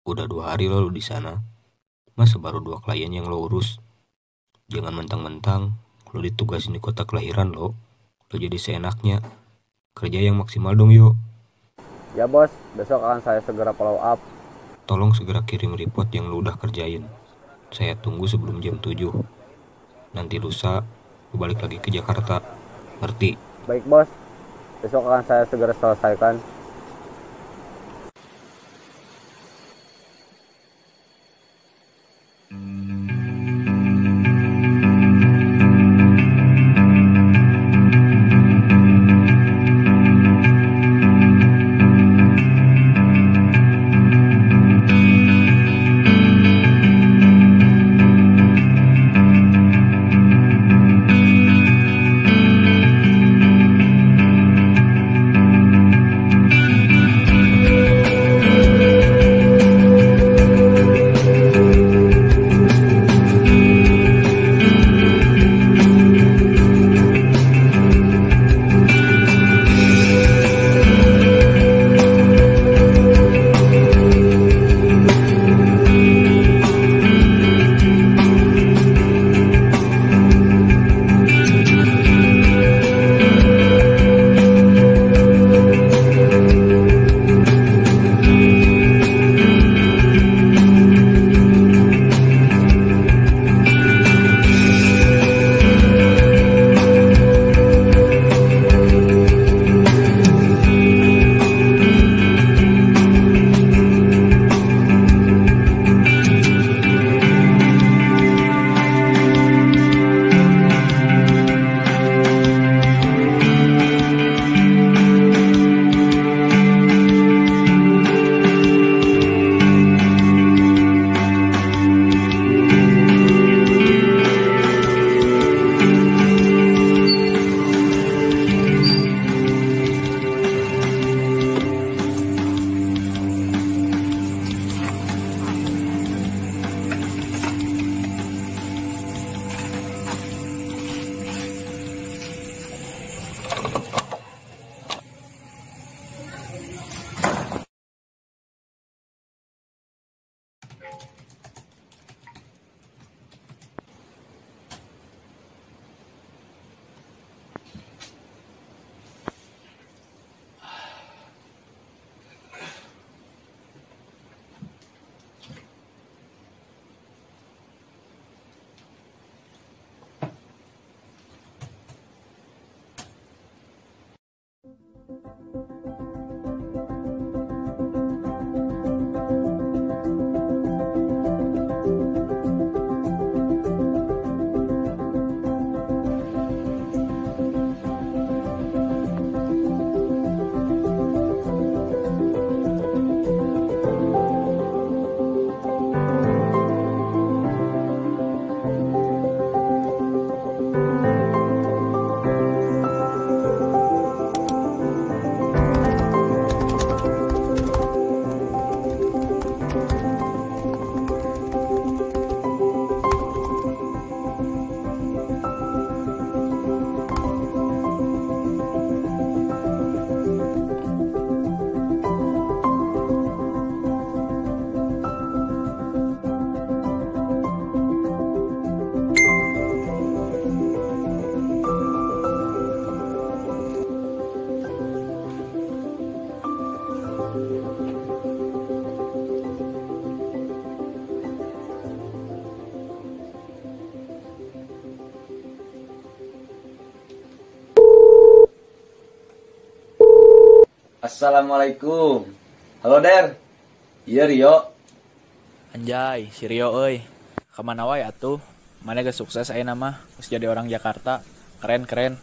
Udah 2 hari lo di sana, masa baru 2 klien yang lo urus? Jangan mentang-mentang lo ditugasin di kota kelahiran lo, lo jadi seenaknya. Kerja yang maksimal dong yuk. Ya bos, besok akan saya segera follow up. Tolong segera kirim report yang lo udah kerjain. Saya tunggu sebelum jam 7. Nanti lusa, lo balik lagi ke Jakarta. Ngerti? Baik bos, besok akan saya segera selesaikan. Assalamualaikum. Halo Der. Iya Rio. Anjay, si Rio euy. Kamana wae atuh? Mana geus sukses ayeuna mah, geus jadi orang Jakarta. Keren-keren.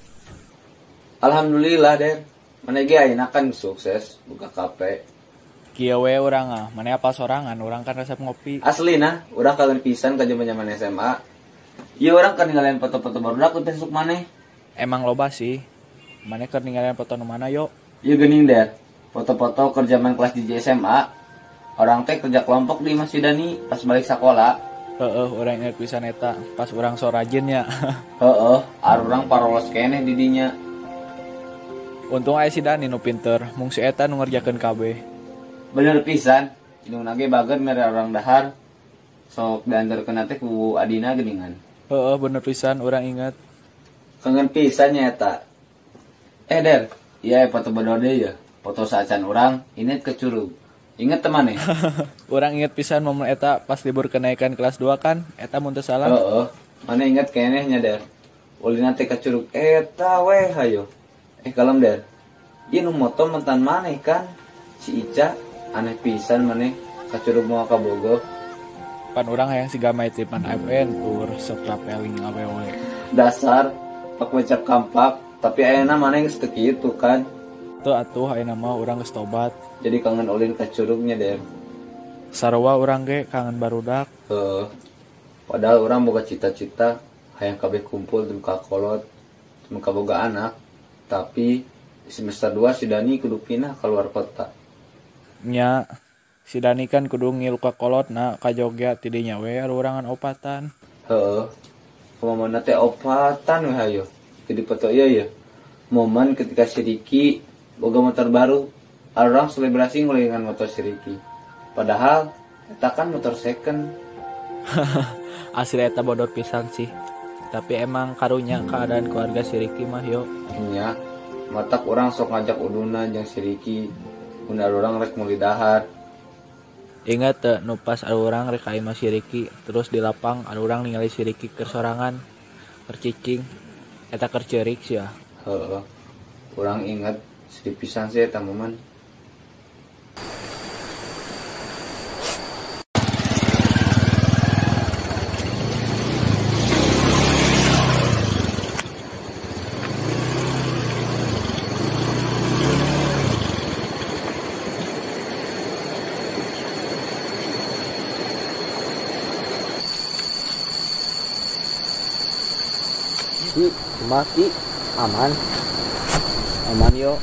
Alhamdulillah Der. Mana ge ayeuna kan sukses buka kafe. Kieu we urang ah, mana apal sorangan, urang kan resep ngopi. Asli nah, urang kangen pisan ka zaman-zaman SMA. Ieu urang keur ningalian foto-foto barudak di Facebook maneh. Emang loba sih. Maneh keur ningalian foto nu mana yo? Ieu geuning Der. Foto-foto keur zaman kelas di SMA. Orang teh kerja kelompok di Masjid Dani pas balik sekolah. Heeh, urang inget pisan eta pas urang so rajin nya. Heeh, arurang parolos keneh di dinya. Untung aya si Dani nu pinter, mung si eta nu ngerjakeun kabeh. Bener pisan. Indungna ge bager mere urang dahar. Sok diantarkeun teh ku adina geuningan. Heeh, bener pisan urang inget. Kangen pisan nya eta. Eh Der, iya foto bodor deui ya. Foto saacan urang inget ke curug. Inget teu maneh? Urang inget pisan momen eta pas libur kenaikan kelas 2 kan, eta mun teu salah. Heeh, maneh inget keneh nya Der. Ulina teh ka curug eta weh hayo. Eh kalem Der. Ieu nu moto mantan maneh kan? Si Ica aneh pisan maneh ka curug moal ka Bogor. Pan urang hayang siga Maitipan adventure sok traveling awewe. Dasar pak wecap kampak, tapi ayeuna maneh geus teu kitu kan. Teu atuh ayeuna mah urang geus tobat. Jadi kangen ulin ka curugnya Der. Sarua urang ge kangen barudak. Heeh. Padahal urang boga cita-cita hayang kabeh kumpul duka kolot, duka boga anak, tapi di semester 2 si Dani kudu pindah keluar kota. Nya, si Dani kan kudu ngilu ka kolotna ka Jogja tidinya we urangan opatan. Heeh. Pemomona teh opatan we hayo. Jadi foto ieu ya. Momen ketika si Riki boga motor baru, orang selebrasi ngulingan motor si Riki. Padahal eta kan motor second. Asli eta bodor pisan sih. Tapi emang karunya keadaan keluarga si Riki mah yo. Nya, matak urang sok ngajak uduna jeung si Riki. Mun urang rek meuli dahar. Ingat teu nu pas urang rek ka imah si Riki, terus di lapang urang ningali si Riki keur sorangan, keur cicing, eta keur ceurik sia. Heeh. Urang inget sedih pisan sih eta momen. Ki, kumaha Ki? Aman. Aman yo.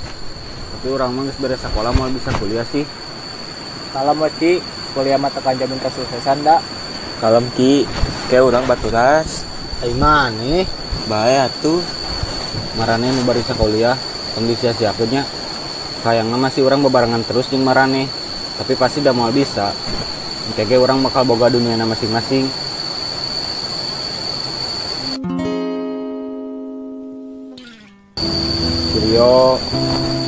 Tapi urang mah geus beres sekolah moal bisa kuliah sih. Kalem we Ki, kuliah mah tekan jamin kesuksesan da. Kalem Ki, kayak urang baturas. Ai maneh? Bae atuh. Maraneh nu bari sakuliah, tong disia-siakeun nya. Hayangna masih urang bebarengan terus jeung maraneh, tapi pasti da moal bisa. Engke ge urang bakal boga duniana masing-masing. Si Rio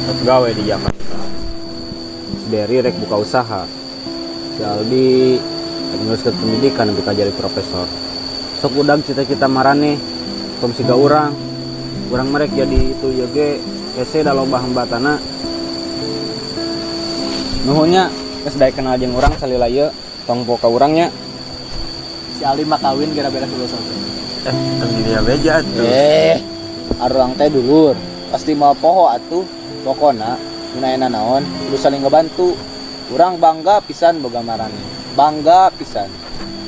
rek gawe di Jakarta. Si Derry rek buka usaha. Si Aldi rek neruskeun pendidikan nepi ka jadi profesor. Sok udag cita-cita maraneh, tong siga urang. Urang mah rek jadi itu ieu ge hese da loba hambatana. Nuhun nya, geus daek kenal jeung urang salila ieu, tong poho ka urang nya. Si Aldi mah kawin gara-gara lulus oge. Tong dina beja atuh. Arurang teh dulur. Pasti mau poho atuh. Pokona mun aya naon kudu saling ngebantu. Urang bangga pisan boga maraneh. Bangga pisan.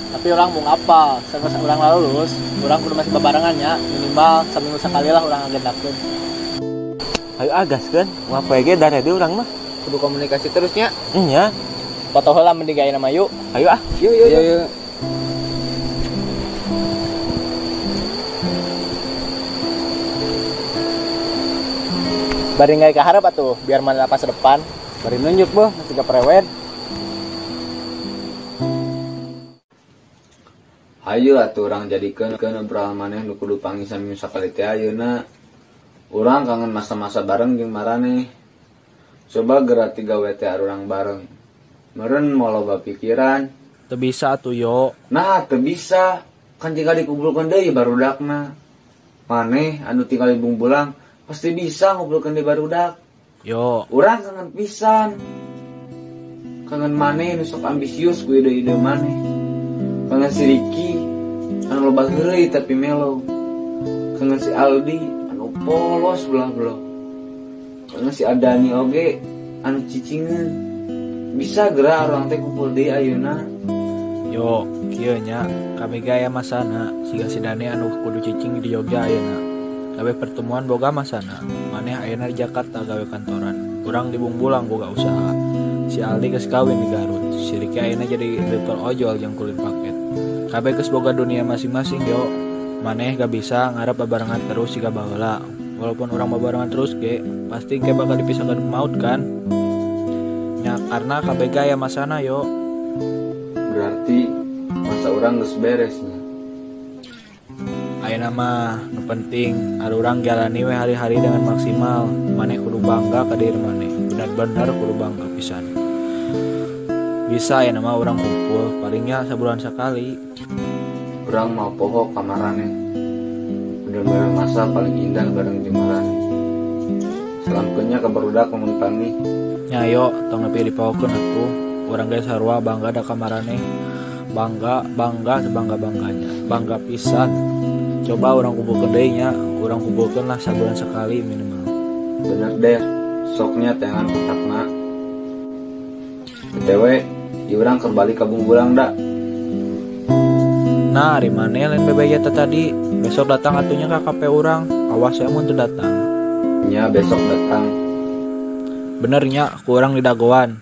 Tapi urang mau ngapa? Sampai urang lulus, urang kudu masih bebarengan nya, minimal saminggu sekali lah urang agendakeun. Ayo agaskeun, moal poe ge darede urang mah. Kudu komunikasi terus nya. Nya. Foto heula mending ayeuna mah yuk. Ayo ah. Yuk yuk yuk. Bari ngai ka hareup atuh, biar mana masa depan. Bari nunjuk beuh, masih gak prewed. Hayu atuh urang jadikeun obrolan maneh nu kudu panggih saminggu sakali teh ayeuna. Urang kangen masa-masa bareng jeung maraneh. Coba geura 3 WT urang bareng. Meureun moal loba pikiran. Teu bisa atuh yo. Nah, teu bisa. Kan tinggal dikumpulkeun deui barudakna. Maneh anu tinggal di Bungbulang pasti bisa ngumpulkeun deui barudak. Yo. Urang kangen pisan. Kangen maneh nu sok ambisius ku ide-ide maneh. Kangen si Riki anu loba heureuy tapi melo. Kangen si Aldi anu polos belah-belah. Kangen si Adani oge anu cicingeun. Bisa geura urang teh kumpul deui ayeuna. Yo, kieu nya kami ge aya masana siga si Dani anu kudu cicing di Jogja ayeuna. Kabeh pertemuan boga masana. Maneh ayeuna di Jakarta gawe kantoran. Urang di Bungbulang boga usaha. Si Aldi geus kawin di Garut. Si Riki ayeuna jadi driver ojol jeung kulit paket. Kabeh geus boga dunia masing-masing yo. Maneh gak bisa ngarep babarengan terus siga baheula. Walaupun urang babarengan terus ge, pasti ge bakal dipisahkan maut kan. Nya Karena kabeh ge aya masana, Yo. Berarti masa urang geus beres nya. Ayeuna mah nu penting arurang jalani we hari-hari dengan maksimal. Maneh kudu bangga ka diri maneh, benar-benar kudu bangga pisan. Bisa ayeuna mah urang kumpul palingnya sebulan sekali. Urang moal poho ka maraneh. Bener-bener masa paling indah bareng jeung maraneh. Salamkeun nya ka barudak lamun panggih. Nya, Yo, tong nepi dipohokeun atuh. Urang ge sarua bangga da ka maraneh. Bangga, bangga sebangga-bangganya. Bangga pisan. Coba urang kumpulkeun deui nya, urang kumpulkeun lah sabulan sekali minimal. Bener deh, sok nya teangan kontakna. BTW, ieu urang keur balik ka Bungbulang da. Nah, ari maneh lain bebeja teh tadi. Besok datang atuh nya ka kafe urang. Awas ya mun teu datang. Nya, besok datang. Bener nya, ku urang didagoan.